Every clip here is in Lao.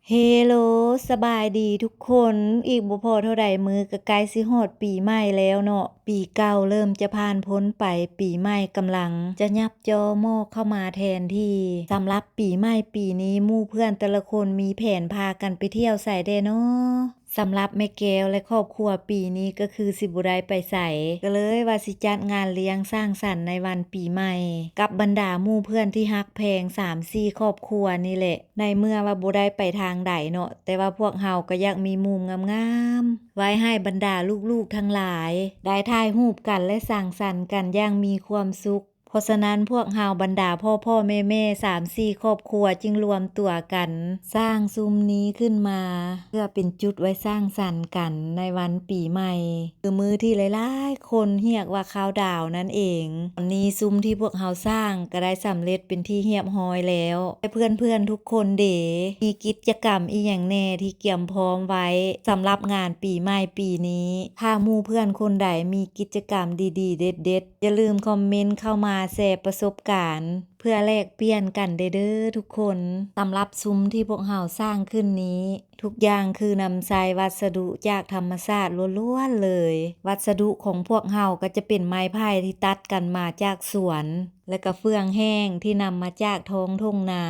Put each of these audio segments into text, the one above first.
ເຮໂລ ສະບາຍດີທຸກຄົນ. ອີກບໍ່ພໍເທົ່າໃດມື້ກໍໃກ້ຊິຮອດປີໃໝ່ແລ້ວເນາະ. ປີເກົ່າເລີ່ມຈະຜ່ານພົ້ນໄປ, ປີໃໝ່ກຳລັງຈະຫຍັບຈໍ່ໝໍ້ເຂົ້າມາແທນທີ່. ສຳລັບປີໃໝ່ປີນີ້, ໝູ່ເພື່ອນແຕ່ລະຄົນມີແຜນພາກັນໄປທ່ຽວໃສແດ່ນໍ? ສຳລັບແມ່ແກ້ວ ແລະ ຄອບຄົວ, ປີນີ້ກໍຄືຊິບໍ່ໄດ້ໄປໃສ, ກໍເລີຍວ່າຊິຈັດງານລ້ຽງສັງສັນໃນວັນປີໃໝ່ ກັບບັນດາໝູ່ເພື່ອນທີ່ຮັກແພງສາມສີ່ຄອບຄົວນີ້ແຫຼະ. ໃນເມື່ອວ່າບໍ່ໄດ້ໄປທາງໃດເນາະ, ແຕ່ວ່າພວກເຮົາກໍຢາກມີມຸມງາມໆ ໄວ້ໃຫ້ບັນດາລູກໆທັງຫຼາຍ ໄດ້ຖ່າຍຮູບກັນ ແລະ ສັງສັນກັນຢ່າງມີຄວາມສຸກ. ເພາະສະນັ້ນ ພວກເຮົາບັນດາພໍ່ໆແມ່ໆສາມສີ່ຄອບຄົວຈຶ່ງລວມຕົວກັນສ້າງຊຸມນີ້ຂຶ້ນມາ ເພື່ອເປັນຈຸດໄວ້ສັງສັນກັນໃນວັນປີໃໝ່ ຄືມື້ທີ່ຫຼາຍໆຄົນຮຽກວ່າຄາວດາວນັ້ນເອງ. ຕອນນີ້ຊຸມທີ່ພວກເຮົາສ້າງກໍໄດ້ສຳເລັດເປັນທີ່ຮຽບຮ້ອຍແລ້ວ. ແຕ່ເພື່ອນໆທຸກຄົນເດ ມີກິດຈະກຳອີ່ຫຍັງແດ່ທີ່ກຽມພ້ອມໄວ້ສຳລັບງານປີໃໝ່ປີນີ້? ຖ້າໝູ່ເພື່ອນຄົນໃດມີກິດຈະກຳດີໆເດັດໆ ຢ່າລືມຄອມເມັນເຂົ້າມາແຊປະສົບການ ເພື່ອແລກປ່ຽນກັນເດີ້ທຸກຄົນ. ສຳລັບຊຸມທີ່ພວກເຮົາສ້າງຂຶ້ນນີ້ ທຸກຢ່າງຄືນຳໃຊ້ວັດສະດຸຈາກທຳມະຊາດລ້ວນໆເລີຍ. ວັດສະດຸຂອງພວກເຮົາກໍຈະເປັນໄມ້ໄຜ່ທີ່ຕັດກັນມາຈາກສວນ ແລະ ກະເຟືອງແຫ້ງທີ່ນຳມາຈາກທ້ອງທົ່ງນາ,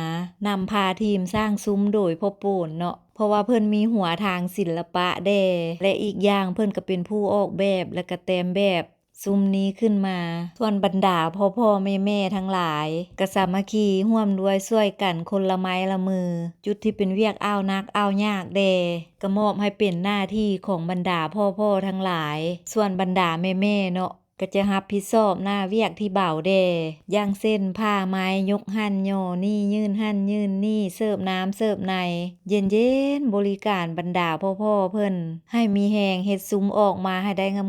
ນຳພາທີມສ້າງຊຸມໂດຍພໍ່ໂປນເນາະ ເພາະວ່າເພິ່ນມີຫົວທາງສິນລະປະແດ່ ແລະ ອີກຢ່າງເພິ່ນກໍເປັນຜູ້ອອກແບບ ແລະ ກະແຕ້ມແບບ ຊຸມນີ້ຂຶ້ນມາ. ສ່ວນບັນດາພໍ່ໆແມ່ໆທັງຫຼາຍ ກະສາມັກຄີຮ່ວມດ້ວຍຊ່ວຍກັນຄົນລະໄມ້ລະມື. ຈຸດທີ່ເປັນວຽກອ້າວໜັກອ້າວຍາກແດ່ ກະມອບໃຫ້ເປັນໜ້າທີ່ຂອງບັນດາພໍ່ໆທັງຫຼາຍ. ສ່ວນບັນດາແມ່ໆເນາະ ກະຈະຮັບຜິດຊອບໜ້າວຽກທີ່ເບົາແດ່ ຢ່າງເຊັ່ນ ຜ່າໄມ້, ຍົກຫັ້ນຍໍນີ້, ຍື່ນຫັ້ນຍື່ນນີ້, ເສີບນ້ຳເສີບໃນ. ເຢັນໆບໍລິການບັນດາພໍ່ໆເພິ່ນ ໃຫ້ມີແຮງເຮັດຊຸມອອກມາໃຫ້ໄດ້ງາ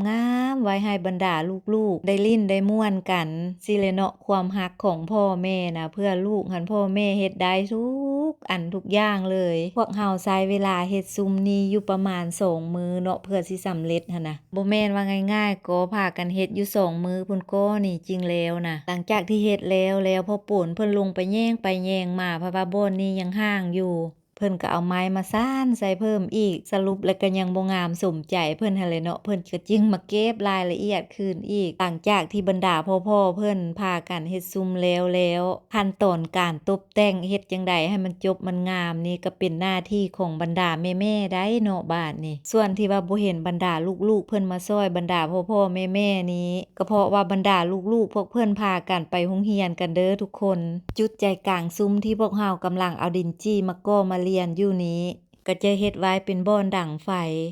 ມໆ ໄວ້ໃຫ້ບັນດາລູກໆໄດ້ຫຼິ້ນໄດ້ມ່ວນກັນຊີ້ແຫຼະເນາະ. ຄວາມຮັກຂອງພໍ່ແມ່ນະ ເພື່ອລູກຫັ້ນ ພໍ່ແມ່ເຮັດໄດ້ທຸກອັນທຸກຢ່າງເລີຍ. ພວກເຮົາໃຊ້ເວລາເຮັດຊຸມນີ້ຢູ່ປະມານສອງມື້ເນາະ ເພື່ອຊິສຳເລັດຫັ້ນນະ. ບໍ່ແມ່ນວ່າງ່າຍໆ ກໍພາກັນເຮັດຢູ່ສອງມື້ພຸ້ນກໍນີ້ຈຶ່ງແລ້ວນະ. ຫຼັງຈາກທີ່ເຮັດແລ້ວແລ້ວ ພໍ່ໂປນເພິ່ນລົງໄປແຍ່ງໄປແຍ່ງມາ ເພາະວ່າບ່ອນນີ້ຍັງຫ້າງຢູ່. ເພິ່ນກໍເອົາໄມ້ມາສານໃສ່ເພີ່ມອີກ. ສະຫຼຸບແລ້ວກໍຍັງບໍ່ງາມສົມໃຈເພິ່ນຫັ້ນແຫຼະເນາະ. ເພິ່ນກໍຈຶ່ງມາເກັບລາຍລະອຽດຄືນອີກ. ຫຼັງຈາກທີ່ບັນດາພໍ່ໆເພິ່ນພາກັນເຮັດຊຸມແລ້ວແລ້ວ ຂັ້ນຕອນການຕົບ ແຕ່ງເຮັດຈັ່ງໃດໃຫ້ມັນຈົບມັນງາມນີ້ ກໍເປັນໜ້າທີ່ຂອງບັນດາແມ່ໆໄດ໋ເນາະບາດນີ້. ສ່ວນທີ່ວ່າບໍ່ເຫັນບັນດາລູກໆເພິ່ນມາຊ່ອຍບັນດາພໍ່ໆແມ່ໆນີ້ ກໍເພາະວ່າບັນດາລູກໆພວກເພິ່ນພາກັນໄປໂຮງຮຽນກັນເດີ້ທຸກຄົນ. ຈຸດໃຈກາງຊຸມທີ່ພວກເຮົາກຳລັງເອົາດິນຈີ່ມາກໍ່ມາລຽນຢູ່ນີ້ ກໍຈະເຮັດໄວ້ເປັນບ່ອນດັງໄຟ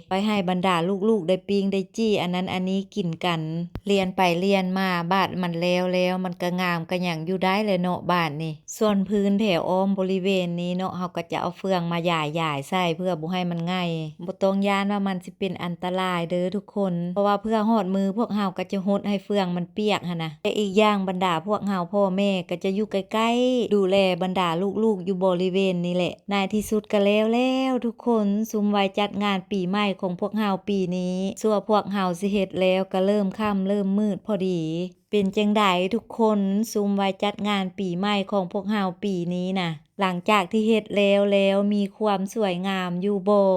ໄວ້ໃຫ້ບັນດາລູກໆໄດ້ປີ້ງໄດ້ຈີ່ອັນນັ້ນອັນນີ້ກິນກັນ. ລຽນໄປລຽນມາ ບາດມັນແລ້ວແລ້ວ ມັນກະງາມກະຫຍັງຢູ່ໄດ້ແຫຼະເນາະບາດນີ້. ສ່ວນພື້ນແຖວອ້ອມບໍລິເວນນີ້ເນາະ ເຮົາກໍຈະເອົາເຟືອງມາຢາຍໆໃສ່ ເພື່ອບໍ່ໃຫ້ມັນໄຫງ້. ບໍ່ຕ້ອງຢ້ານວ່າມັນຊິເປັນອັນຕະລາຍເດີ້ທຸກຄົນ ເພາະວ່າເພື່ອຮອດມື້ພວກເຮົາກໍຈະຫົດໃຫ້ເຟືອງມັນປຽກຫັ້ນນະ. ແລະ ອີກຢ່າງບັນດາພວກເຮົາພໍ່ແມ່ກໍຈະຢູ່ໃກ້ໆ ດູແລບັນດາລູກໆຢູ່ບໍລິເວນນີ້ແຫຼະ. ໃນທີ່ສຸດກໍແລ້ວແລ້ວທຸກຄົນ ຊຸມໄວ້ຈັດງານປີໃໝ່ຂອງພວກເຮົາປີນີ້. ຊົ່ວພວກເຮົາຊິເຮັດແລ້ວກໍເລີ່ມຄ່ຳເລີ່ມມືດພໍດີ. ເປັນຈັ່ງໃດທຸກຄົນ ຊຸມໄວ້ຈັດງານປີໃໝ່ຂອງພວກເຮົາປີນີ້ນະ ຫຼັງຈາກທີ່ເຮັດແລ້ວແລ້ວ ມີຄວາມສວຍງາມຢູ່ບໍ່?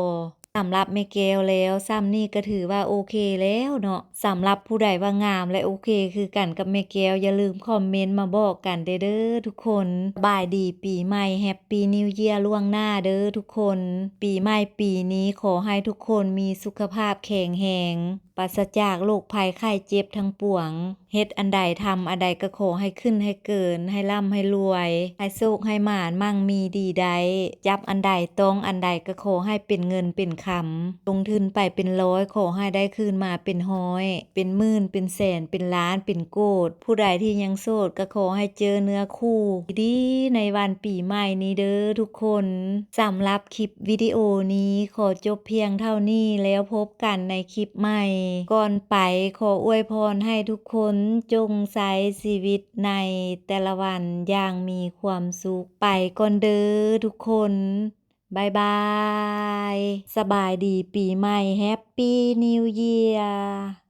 ສຳລັບແມ່ແກ້ວແລ້ວ ສ່ຳນີ້ກໍຖືວ່າໂອເຄແລ້ວເນາະ. ສຳລັບຜູ້ໃດວ່າງາມ ແລະ ໂອເຄຄືກັນກັບແມ່ແກ້ວ ຢ່າລືມຄອມເມັນມາບອກກັນເດີ້ທຸກຄົນ. ສະບາຍດີປີໃໝ່ Happy New Year ລ່ວງໜ້າເດີ້ທຸກຄົນ. ປີໃໝ່ປີນີ້ ຂໍໃຫ້ທຸກຄົນມີສຸຂະພາບແຂງແຮງ ປາສະຈາກໂລກໄພໄຂ້ເຈັບທັງປວງ. ເຮັດອັນໃດ ທຳອັນໃດກໍຂໍໃຫ້ຂຶ້ນໃຫ້ເກີນ ໃຫ້ລ່ຳໃຫ້ລວຍ ໃຫ້ໂຊກໃຫ້ໝານ ໝັ່ງມີດີໄດ້. ຈັບອັນໃດ ຕ້ອງອັນໃດກໍຂໍໃຫ້ເປັນເງິນເປັນຄຳ. ລົງທຶນໄປເປັນຮ້ອຍ ຂໍໃຫ້ໄດ້ຄືນມາເປັນຮ້ອຍ ເປັນໝື່ນ ເປັນແສນ ເປັນລ້ານ ເປັນໂກດ. ຜູ້ໃດທີ່ຍັງໂສດກໍຂໍໃຫ້ເຈີເນື້ອຄູ່ດີໆໃນວັນປີໃໝ່ນີ້ເດີ້ທຸກຄົນ. ສຳລັບຄລິບວິດີໂອນີ້ ຂໍຈົບພຽງເທົ່ານີ້ ແລ້ວພົບກັນໃນຄລິບໃໝ່. ກ່ອນໄປ ຂໍອວຍພອນໃຫ້ທຸກຄົນຈົ່ງໃຊ້ຊີວິດໃນແຕ່ລະວັນຢ່າງມີຄວາມສຸກ. ໄປກ່ອນເດີ້ທຸກຄົນ. ບາຍບາຍ. ສະບາຍດີປີໃໝ່. Happy New Year.